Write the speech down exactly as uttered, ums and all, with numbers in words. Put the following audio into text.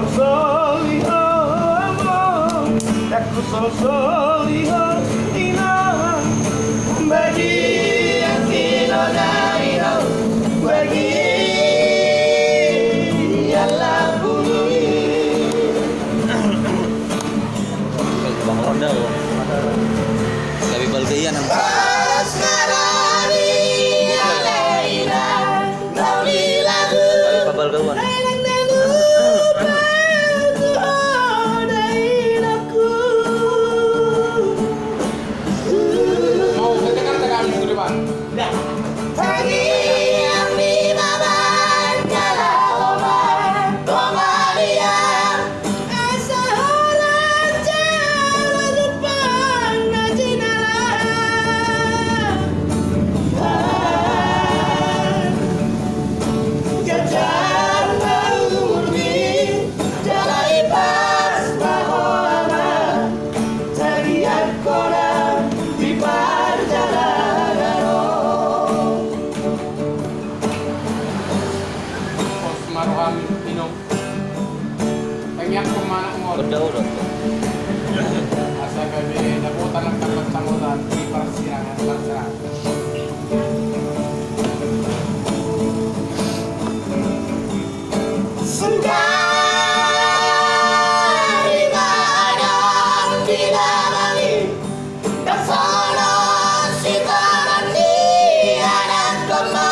Soli ho amang, ndang kusosoli ho inang. Bagian sinodari do, bagian lambung i. Bang Ronda, tapi balgaian nang. Asmara ni alai inang. Pabalgawan. Pos ma roham, Inong. Tangiangkon ma anakmu on. Asa gabe dapotan angka pansamotan di parsirangan, parsirangan. Sundari ma adong di damang i. Ndang songon sitaran ni anakkon ma